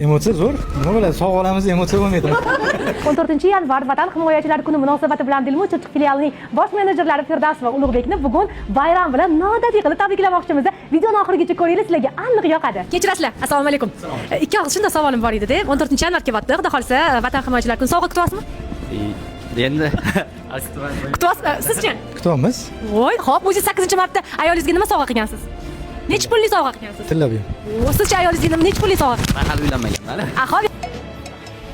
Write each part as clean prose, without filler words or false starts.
Emotsiya zo'r. Nima bo'ladi? Sog' olamiz, emotsiya bo'lmaydi. 14 yanvar Vatan himoyachilari kuni munosabati bilan Dilmuz Chirchiq filialining bosh menejerlari Firdavs va Ulug'bekni bugun bayram bilan noodatiy qilib tabriklamoqchimiz. Videoni oxirigacha ko'ringlar, sizlarga aniq yoqadi. Kechirasizlar. Assalomu alaykum. Ikki og'iz shunda savolim bor edi-da. 14 yanvar kelyapti. Xudo xolisa, Vatan himoyachilari kuni sovg'a kutyapsizmi? Endi Kutyapsiz, sizchi? Kutyapmiz. Voy, xo'p, o'zingiz 8-marta ayolingizga nima sovg'a qilgansiz? Necha pulli sovg'a qilgansiz? Tilla buyum. O, sizchi ayolingizga necha pulli sovg'a? Man hali uylanmaganman. A, xo'p.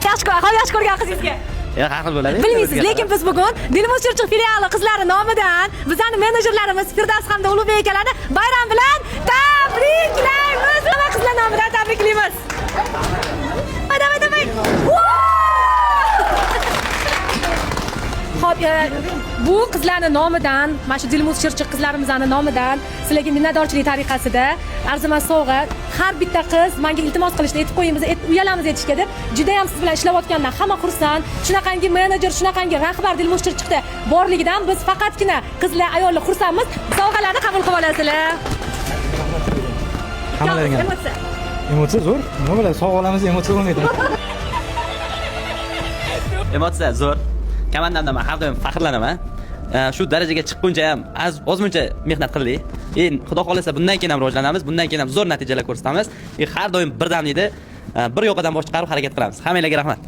Yaxshi, xo'p, yaxshi ko'rgan qizingizga. Ya, har xil bo'ladi. Bilmaysiz, lekin biz bugun Dilmuz Chirchiq filiali qizlari nomidan bizani menejerlarimiz Firdavs hamda Ulug'bek akalarni bayram bilan tabriklaymiz. Hamma qizlar nomidan tabriklaymiz. Давай, давай, давай. Xo'p, bu qizlarni nomidan, mana shu Dilmuz Chirchiq qizlarimizni nomidan sizlarga minnatdorchilik tariqasida arzimas sovg'a. Har bitta qiz menga iltimos qilishdi, aytib qo'ying, biz uyalamiz aytishga deb. Juda ham siz bilan ishlayotgandan hamma xursand. Shunaqangi menejer, shunaqangi rahbar Dilmuz Chirchiqda borligidan biz faqatgina qizlar, ayollar xursandmiz. Sovg'alarni qabul qilib olasizlar. Hammalaringga. Emotsiya. Emotsiya zo'r. Nima bo'ladi? Sog' olamiz, emotsiya bo'lmaydi. Emotsiya zo'r. Komandamdan man har doim faxrlanaman. Shu darajaga chiqquncha ham ozmuncha mehnat qildik. Endi Xudo xolasa bundan keyin ham rivojlanamiz, bundan keyin ham zo'r natijalar ko'rsatamiz. Har doim birdamlikda bir yoqadan bosh chiqarib harakat qilamiz. Hammanglarga rahmat.